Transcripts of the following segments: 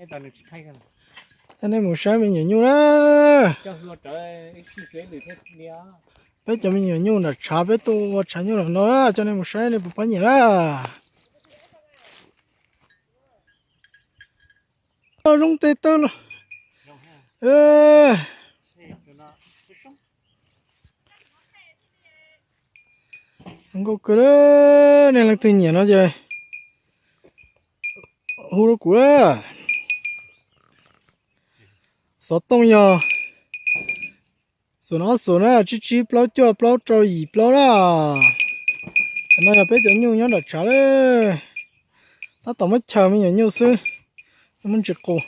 Coj nej mus saib me nyuam nyuj na. Peb cov me nyuam nyuj nram tshav, peb tuaj ua tshav nyuj los no, coj nej mus saib nej puas pab nyiam na. Zoo tes taw los. Zoo nkauj kawg, nej leej twg nyiam no ces hu rau kuv na. Xov tooj yog xoom ob xoom na, tsib tsib plaub cuaj plaub rau yim plaub na. Tam no yog peb cov nyuj nyob nram tshav lawm. Tab tom muab chaws me nyuam nyuj xwb, muab ntsis qus,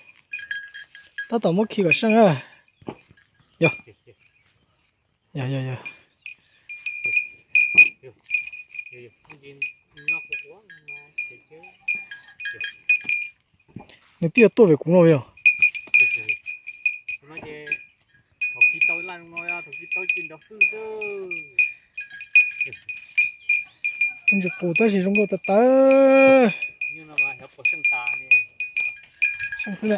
tab tom muab khi kom seej na. Yog, yog, yog, yog. Nws twb yuav tuaj vem kuv no yog. Ntsis qus tab sis zoo nkauj tas tas. Seej xwb na.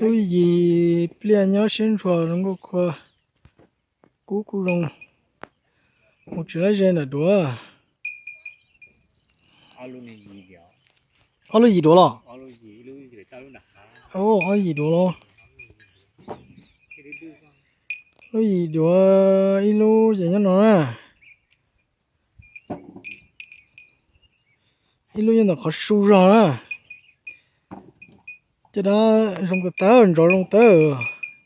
Lub yim pliaj nyob siab ntshua zoo nkauj khuav, kub kuj zoo. Mus tsis laib ze ntawm duav. Ob lub yim duav los? Ob yim duav los. Lub yim duav ib lub ces nyob no na. Ib lub nyob ntawm qhov su zog na. Caj dab zoo kawg tawb, ntsov zoo tawb,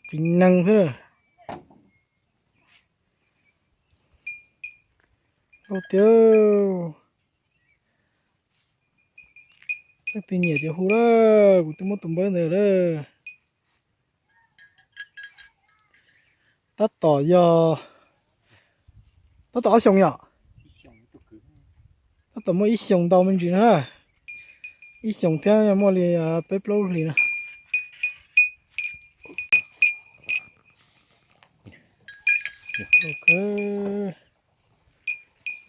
qis neeg xwb. Nkauj tiag. Leej twg nyiam ces hu lawm, kuv twb muab tus npawb ntawd lawm. Tab tom yog, tab tom ob xyoos yom? Tab tom muaj ib xyoos ntau me ntsis na. Ib xyoos thiab muaj li peb plaub hlis na.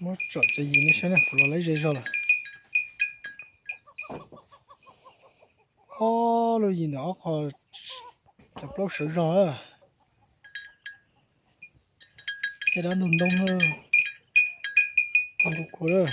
Muab tsom cov yim nej saib na, kuv los laib ze zog lawm. Ob lub yim ntawm ob qho cov plaub sawv zog. Caj dab ntug ntoo na. Ntug khuav lawm.